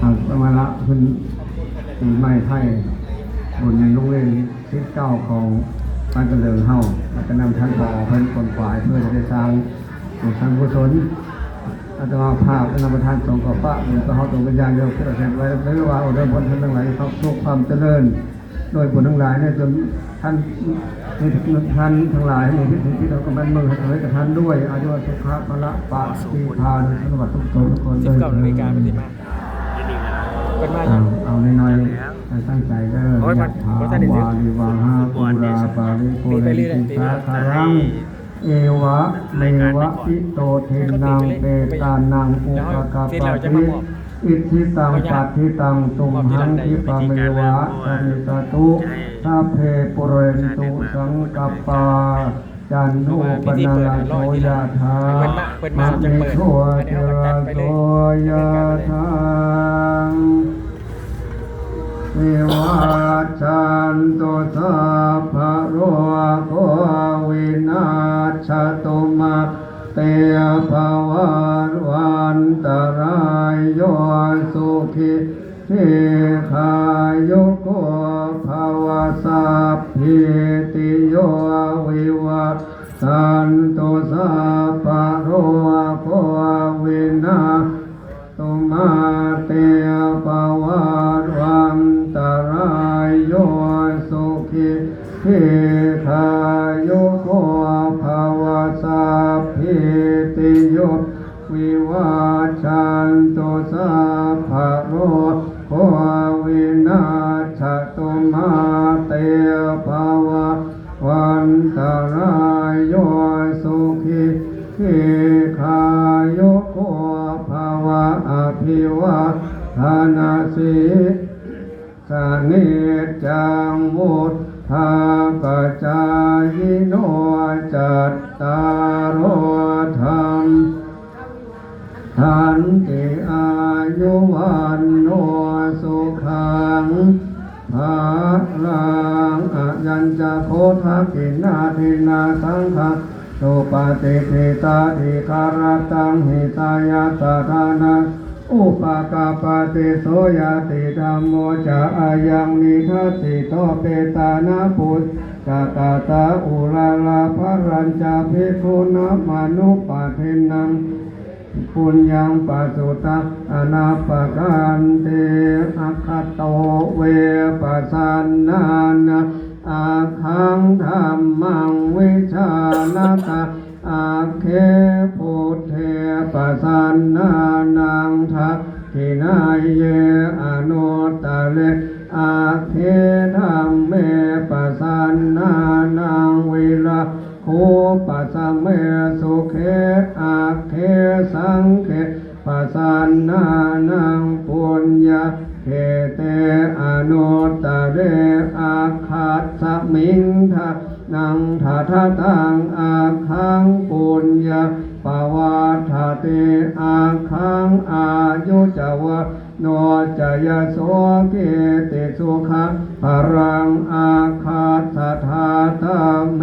ເອົາມາລະຂຶ້ນປີໃໝ່ໄທ ບຸນໂຮງຮຽນສິບເກົ້າຂອງບ້ານກະເລີງເຮົາ ແລ້ວກະນຳທ່ານ ຜອ ເພິ່ນຂົນຂວາຍເພື່ອຈະໄດ້ສ້າງບຸນສ້າງກຸສົນ. ອາດຕະມາພາບ ແລະ ນຳປະທານສົງເຂົ້າປະບຸນຕໍ່ເຮົາຕົວກັນຢ່າງດຽວ ເພື່ອເຮັດໄວ້ ຫຼືວ່າອວຍພົນທ່ານທັງຫຼາຍ ຄວາມສຸກຄວາມຈະເລີນ ໂດຍບຸນທັງຫຼາຍໃນຕົນທ່ານ ໃນທ່ານທັງຫຼາຍ ໃນທິດໃນທິດເຮົາກະແມ່ນເມືອງໃຫ້ເກີດກະທ່ານດ້ວຍ ອາຍຸ ສຸຂະ ພະລະ ປະຕິພານ ສະຫວັດທຸກຄົນທຸກຄົນເດີ. ສິບເກົ້ານາລິກາເພິ່ນຊິມາ ເພິ່ນມາ ເອົາ ເອົານ້ອຍໆ ຕັ້ງໃຈເດີ. ໂອ້ຍ ຍະຖາ ວາລິວະຫາ ປູລາ ປາລິ ປູເຣນຕິ ສາຄະລັງ ເອວະເມວະ ອິໂຕ ທິນນັງ ເປຕານັງ ອຸປະກັບປະຕິ ອິດຖິຕັງ ປັດຖິຕັງ ຕຸມຫັງ ຂິປະເມວະ ສະມິດສະຕຸ ສັບເພ ປູເຣນຕຸ ສັງກັບປາ ຈັນໂທ ປະນະລະໂສ ຍະຖາ ມະນີ ໂຊ ຕິລະໂສ ຍະຖາ ວິວັດຊັນຕຸ ສັບພະໂລໂກ ວິນັດສະຕຸ ມາເຕ ພະວັດວັນຕະລາຍໂຍ ສຸຂີ ດີຄາຍຸໂກ ພະວະ ສັບພີຕິໂຍ ວິວັດຊັນຕຸ ສັບພະໂລໂກ ວິນັດ ຕຸ ມາເຕ ພະວັດວັນຕະລາຍໂຍ ສຸຂີ ດີຄາຍຸໂກ ພະວະ ສັບພີຕິໂຍ ວິວັດຊັນຕຸ ສັບພະໂລໂກ ວິນັດສະຕຸ ມາເຕ ພະວະ ວັນຕະລາຍໂຍ ສຸຂີ ດີຄາຍຸໂກ ພະວະ ອະພິວາທະນະສີລິສະນິດຈັງ ວຸດທາປະຈາຍິໂນ ຈັດຕາໂລ ທຳມະ ທັນຕິ ອາຍຸວັນໂນ ສຸຂັງ ພະລັງ ອະຍັນຈະໂຄ ທັກຂິນາທິນນາ ສັງຄານຸປະຕິດຖິ ຕາທິຄາລັດຕັງ ຫິສາຍະສະຖານາ ອຸປະກັບປະຕິ ໂສຍາຕິທຳໂມ ຈະອະຍັງນິທັດສິໂຕ ເປຕານະ ປຸດສະກາຕາ ອຸລາລາ ພະລັນຈະ ພິກຂຸນະ ມະນຸປະທິນນັງ ປຸນຍັງປະສຸຕັງ ອະນາປະກັນຕິ ອັກຂະໂຕ ເວປະສັນນານັງ ອັກຂັງ ທຳມັງ ວິຈາລະຕາ ອັກເຂ ພຸດເທ ປະສັນນານັງ ທັກຂິນາເຍ ອະນຸດຕະເລ ອັກເຂ ທຳເມ ປະສັນນານັງ ວິລາ ຄູປະສະເມ ສຸເຂ ອັກເຂ ສັງເຂ ປະສັນນານັງ ປຸນຍາເຂ ເຕ ອະນຸດຕະເລ ອັກຂັດສະມິງ ທະນັງ ທະທະຕັງ ອັກຂັງ ປຸນຍາ ປະວັດຖະຕິ ອັກຂັງ ອາຍຸ ຈະວັນ ໂນ ຈະ ຍະໂສ ກີຕິ ສຸຂະ ພະລັງ ອັກຂັດສະ ຖາຕະ ເມ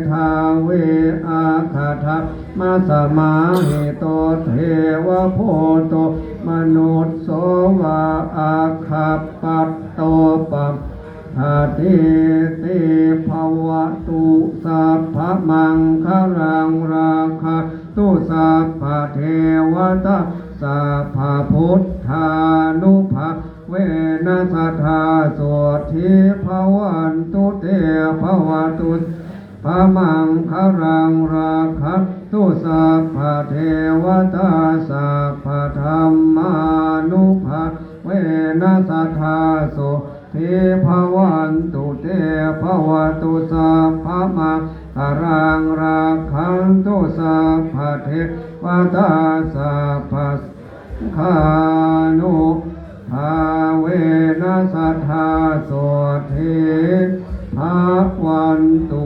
ທາວີ ອັກຂະທຳມະ ສະມາຫິໂຕ ເທວະ ພູດໂຕ ມະນຸດໂສ ວາ ອັກຂະປັດໂຕ ປະ ຖະຕິ ຕິ ພະວະຕຸ ສັບພະມັງຄະລັງ ລັກຂັນຕຸ ສັບພະເທວະຕາ ສັບພະພຸດທານຸພາເວນະ ສັດທາໂສດຖີ ພະວັນຕຸ ເຕ ພະວະຕຸ ພະມັງຄະລັງ ລັກຂັນຕຸ ສັບພະເທວະຕາ ສັບພະທຳມານຸພາເວນະ ສັດທາໂສດຖີ ພະວັນຕຸ ເຕ ພະວະຕຸ ສັບພະມັງຄະລັງ ລັກຂັນຕຸ ສັບພະເທວະຕາ ສັບພະ ຄານຸພາເວນະ ສັດທາໂສດຖີ ພະວັນຕຸ